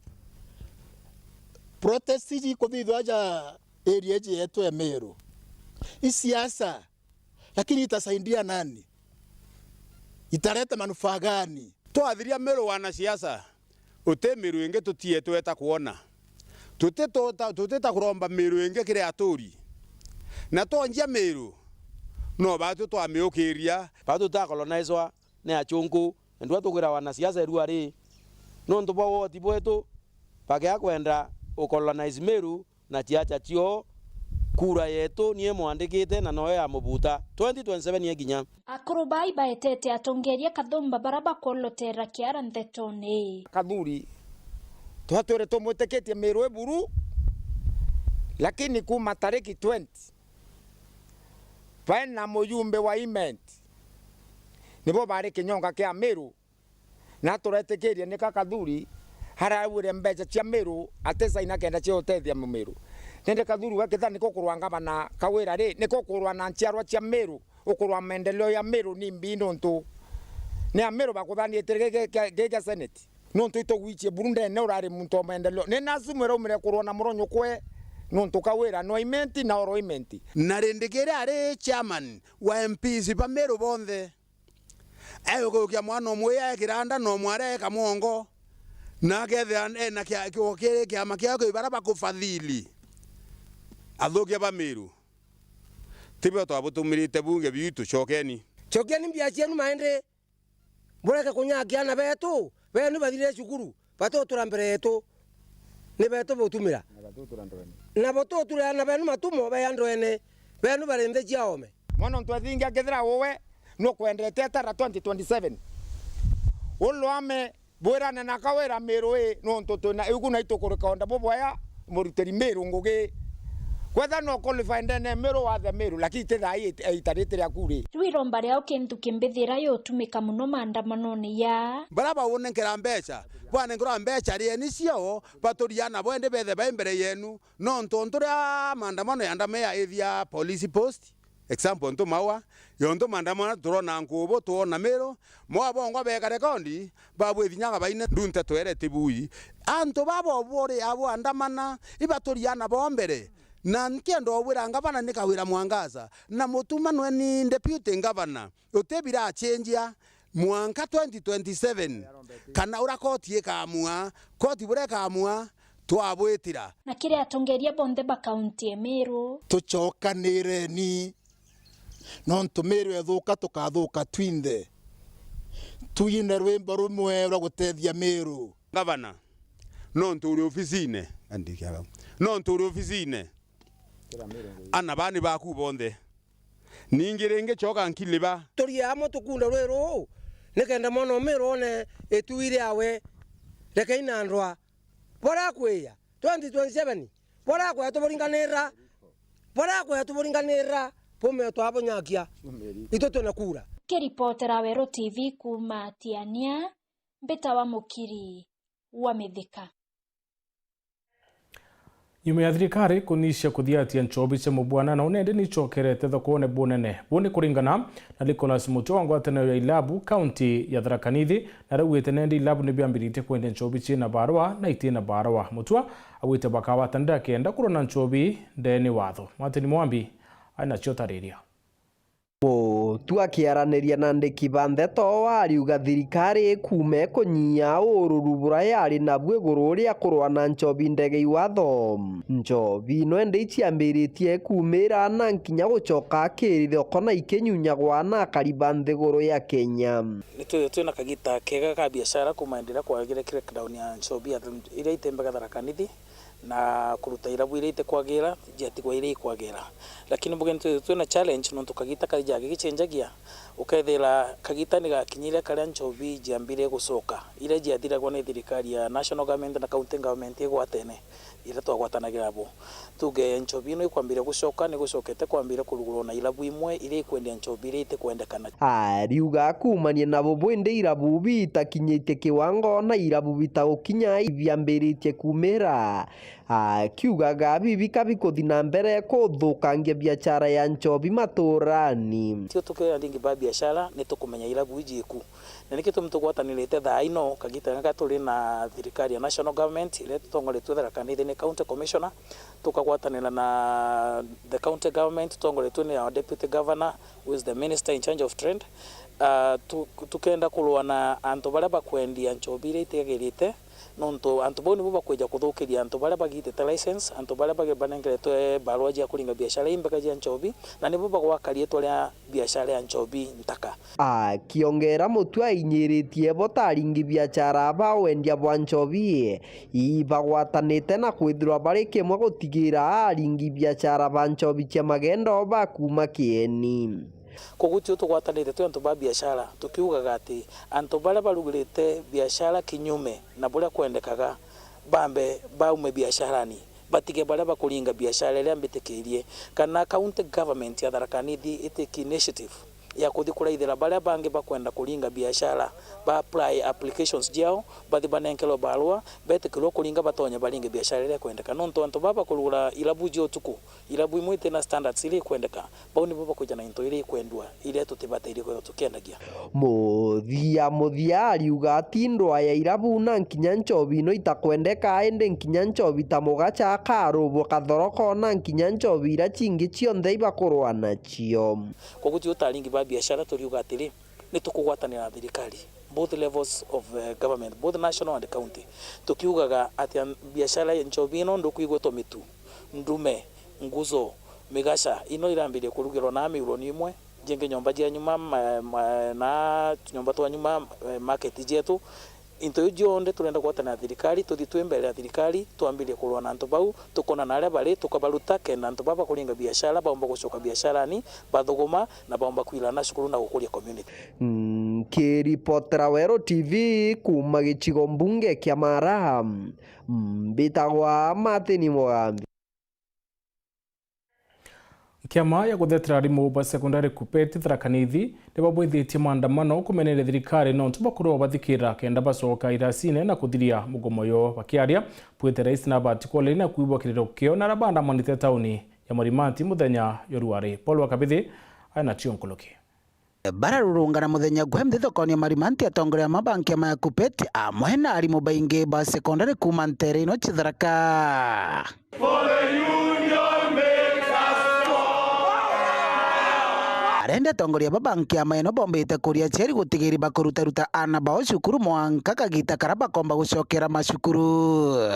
protest iji kuthithwa ja area iji yetu ya Meru. I siasa, lakini itasaidia nani? Italeta manufaa gani? Twathiria Meru wanasiasa, uti Meru ingi tutie tweta kwona. Tutitota-, tutita kuromba Meru ingi kiri aturi. Na twonjia Meru, no batu twamiukiria. Batu tutakolonizwa ni achunku, na ndua tukwira wanasiasa irua ri, nontu bwa woti bwetu, bakea kwenda ukolonize Meru, na ciaca cio, kura yetu nie mwandikite na noyo ya mubuta twenty twenty-seven yekinya. Akuru bai baetete atongeria Kathumba bara bakwolotera kiara ntetone. Kathuri, twatwire tumwitikitie Meru iburu, lakini kuma tariki twenty, baina mujumbe wa Imenti, nibo bari kinyonga kia Meru, na turetikiria nika Kathuri arauire mbeca cia Meru atisaina kenda cia utethia Mumeru. Nindi Kathuri we kitha niko kurwa ngavana Kawira ri, niko kurwa na nchiarwa cia Meru, ukurwa maendeleo ya Meru ni mbi nontu ni Ameru bakuthanite giki kia, giki kia Senate. Nontu itugwichie buru ndene urari muntu wa maendeleo. Ni nasu mwira umire kurwa na muronyo kwe nontu Kawira no Imenti na oro Imenti. Na rindi kiria ari chairman wa M Ps ba Meru bonthe, egukia mwana umwe ae kiranda na umwe aria eka mwongo, na akethira ena kia-, kio-, kiri kiama kiao kiu bara bakufadhili. Athukia ba Meru, tibio twabutumirite bunge biu, tucokeni. Cokeni mbia cienu maende, bureke kunyakia ana betu, benu bathirire cukuru. Batutura mbere yetu, ni betu butumira. Na batutura ndwene. Na batutura na benu matumo be andwene, benu bari nthi cia ome. Mwana untu ethingia kethira uwe nukwendete etara twenty twenty-seven. Ulwame bwirane na Kawira Miru ii, nontu twina iu kuna itukurika onda bubwaya murutiri Miru ngugi. Kwetha no qualify ndene Meru wathe Meru, lakini ti thaa ii ita riti riaku ri. Riu iromba riao kintu kimbithira yutumika muno maandamanone ya. Baria baunenkera mbeca, bwanenkerwa mbeca rieni ciao, baturia nabo indi bethe bai mbere yenu. Nontu ontu ria maandamano ya ndamea ithia police post, example, ontu Maua, yontu maandamano turona Nkubu, twona Meru, mwa bongwa beka rekondi, babwithinyaga baine ndunte twere tibui. Antu babo buri abo andamana, ibaturia nabo mbere. Na nkienda ubwira ngavana ni Kawira Mwangaza, na Mutuma nwe ni deputy ngavana, uti birachenjia mwanka twenty twenty-seven, kana uria koti ikamua, koti buria ikamua, twabwitira. Na kiri atongeria bonthe ba kaunti ya Meru. Tucokanireni, nontu Meru ethuka, tukathuka twinthe. Twine rwimbo rumwe rwa gutethia Meru. Ngavana, nontu uri ofisine, andikia, nontu uri ofisine, ana bani baku bonthe. Ningi ringi coka nkiliba. Turie amwe tukunde rwi ruu, nikenda mwana o Meru one itui riawe. Rekei na ndwa. Boria akwia twenty twenty-seven, boria akwia tuburinganira, boria akwia tuburinganira, bume twabunyakia. Itu twina kura. Kiripotera Weru T V kuuma Tiania, mbitawa Mukiri wa Mithika. Nyuma ya thirikari kunicia kuthiatia nchobi cia mubwana na unendi nicokerete thokone bunene. Buu ni kuringana na Nicholas Mutua wa ngwataniro ya ilabu kaunti ya Tharaka Nithi, na araugite nendi ilabu nibiambiritie kwendia nchobi ciina barua na itiina barua. Mutua augite bakagwatanira kenda kurwa na nchobi ndene watho. Martin Mwambi aina cio tariria. Mutua akiaraniria na andiki ba ndeto, ariuga thirikari ikuuma ikunyia ururu buria yari nabu iguru ria kurwa na nchobi ndege iwatho. Nchobi ino indi iciambiritie ikuumira na nkinya gucoka akiri thoko na ikinyunyagwa na akari ba nthiguru ya Kenya. Nitwithirwe twina kagita kega ka biashara kuuma indi iria kwagire crackdown ya nchobi ya, iria itembaga Tharaka Nithi. Na kuruta irabu iria itikwagira, ciatigwa iria ikwagira. Lakini mbuge nitwithirwe twina challenge, nontu kagita kaija gigicenjagia, ukethira kagita ni gakinyire karia nchobi ciambire gucoka, iria ciathiragwa ni thirikari ya national government na county government igwatene, iria twagwatanagira abo. Tuge nchobi ino ikwambire gucoka, ni gucokete kwambire kurugurwa na irabu imwe iria ikwendia nchobi iria itikwendekana. Ariuga akuumania nabo bwindi irabu bitakinyitie kiwango na irabu bitagukinya ibiambiritie kuumira. Akiugaga bibi ka bikuthi na mbere kuthukangia biachara ya nchobi maturani. Tio tukiaringi ba biashara, ni tukumenya irabu iji iku. Na niki tumi tugwatanirite thaa ino, kagita gaka turi na thirikari ya national government, iria tutongoretue Tharaka Nithi ni county commissioner, tukagwatanira na the county government, tutongoretue ni our deputy governor, who is the minister in charge of trade. Ah, tu-, tukenda kurwa na antu baria bakwendia nchobi iria itiagirite, nontu antu bau nibo bakwija kuthukiria antu baria bagitite license, antu baria bagi-, banengeretwe barua cia kuringa biashara imbega cia nchobi, na nibo bagwaka riitwa ria biashara ya nchobi ntaka. Akiongera Mutua ainyiritie bo ta aringi biachara ba wendia bwa nchobi, ibagwatanite na kwithirwa bari kimwe gutigira aringi biachara ba nchobi cia magendo ba kuuma kieni. Koguo tio tugwatanite twi antu ba biashara, tukiugaga ati antu baria barugurite biashara kinyume na buria kwendekaga, bambe baume biasharani, batige baria bakuringa biashara iria mbitikirie, kana county government ya Tharaka Nithi itake initiative ya kuthi kuraithira baria bangi bakwenda kuringa biashara, ba apply applications ciao, bathi banenkerwe barua, betikirwe kuringa, batonye baringe biashara iria ikwendeka. Nontu antu baba bakurugura irabu cia utuku, irabu imwe itina standards iria ikwendeka, bau nibo bakwija na into iria ikwendua, iria tutibataire kwithirwa tukiendagia. Muthia muthia ariuga ati ndwaa ya irabu na nkinya nchobi no itakwendeka, indi nkinya nchobi ta mugacha, karubu, kathoroko na nkinya nchobi iria cingi cionthe ibakurwa nacio. Koguo twi utaringi ba biashara turiuga atiri, ni tukugwatanira na thirikari, both levels of, eh, government, both national and county, tukiugaga ati an-, biashara ya nchobi ino ndukwigua tomitu, ndume, nguzo, migacha, ino irambirie kurugirwa na miuroni imwe, jingi nyomba cia nyuma, ma-, ma-, na tunyomba twa nyuma, eh, market cietu. Into iu cionthe turenda gwatana na thirikari, tuthi twi mbere ya thirikari, twambirie kurwa na antu bau, tukona na aria bari, tukabaruta, kenda antu baba bakuringa biashara, baumba gucoka biasharani, bathuguma, na baumba kwirana cukuru na gukuria community. Nkiripotera Weru T V kuuma gicigo mbunge kia Mara, mbitagwa Martin Mugambi. Kiama ya guthetera arimu ba sekondari KUPPET Tharaka Nithi nibabwithitie maandamano kumeneria thirikari nontu bakorwa bathikira kenda bacoka irasine na kuthiria mugomo yo. Bakiaria, bwite rais na abati koleni na kwigua kiriro kio na ara baandamanite tauni ya Marimanti muthenya yo ruari. Paul wa Kabithi aina tio nkuluki. Bararurungana muthenya gwe nthi thokoni ya Marimanti, atongoria amwe ba nkiama ya KUPPET amwe na arimu baingi ba sekondari kuuma ntere ino cia Tharaka. Arenda atongoria baba nkiama ino bombite kuria aciari gutigiri bakurutaruta aana bao cukuru mwanka kagita kara bakomba gucokera macukuru.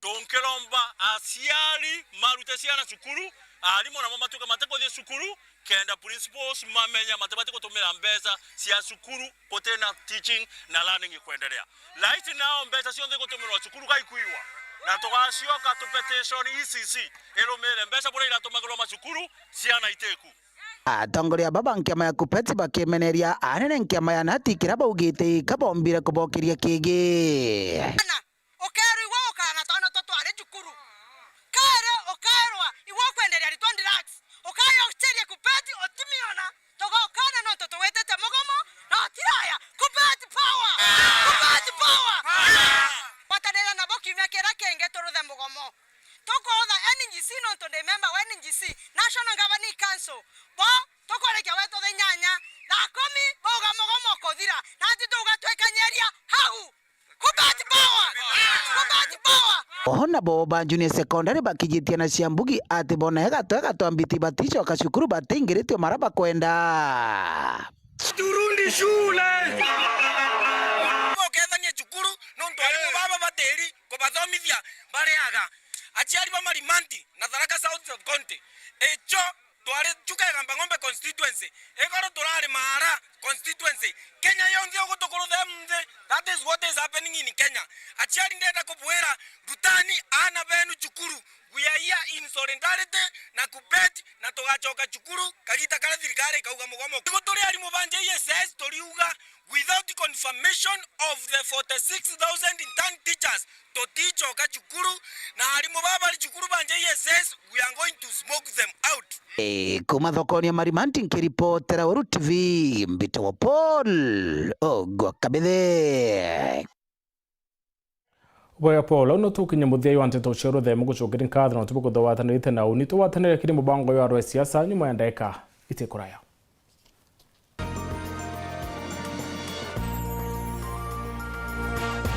Tunkiromba aciari marute ciana cukuru, arimu namo matuke matikuthii cukuru, kenda principals mamenye matibati gutumira mbeca cia cukuru gutina teaching na learning ikwendelea. Right now, mbeca cionthe igutumirwa cukuru gaikuiwa, na tugacioka tu petition E C C irumire mbeca buria iratumagirwa macukuru, ciana itiku. Atongoria baba nkiama ya KUPPET bakimeneria anene nkiama ya nati kira baugite kabombire kubokeria kingi. Ukeerwa igwe ukana twana twa twari cukuru. Kairi ukeerwa igwe ukwenderia aritwa drugs. Ukayoceria KUPPET utimiona, tugokana nontu tugwitite mugomo, na utiraya. KUPPET power! KUPPET power! Gwatanira nabo kiumia kiria kingi turuthe mugomo. Tukurutha N G C nontu ndi member wa N G C, National Governing Council. Bo tukurikia gwetu thaa inyanya, thaa kumi bauga mugomo ukuthira, na ati tugatwekanyeria hau. KUPPET power! KUPPET power! Oho nabo ba junior secondary bakijitie na cia mbugi ati bona egatwe gatwambiti baticoka cukuru batingiritwe mara bakwenda. Turudi shule. Ukethanie cukuru nontu arimu baba batiri kubathomithia bariaga. Aciari ba Marimanti na Tharaka South Sub-County, icho twari Chuka Igamba Ng'ombe constituency, igoro turari Maara constituency. Kenya yonthe ugu tukuruthe munthi. That is what is happening in Kenya. Aciari ndenda kubwira, rutani aana benu cukuru. We are here in solidarity na KUPPET, na tugacoka cukuru kagita karia thirikari ikauga mugomo. Igu turi arimu ba J S S turiuga, without confirmation of the forty-six thousand intern teachers, tuticoka cukuru, na arimu baba bari cukuru ba J S S, we are going to smoke them out. E, kuma thokoni ya Marimanti nkiripotera Weru T V, mbitagwa Paul Ogwa Kabithe. Bwega Paul, au no tukinye muthia wa nteto cia ruthemu. Gucokeria nkatho na tubu kuthuwatanirite na uni tuwatanire kiri mubango ya rwa siasa nyuma ya ndagika itikuraya.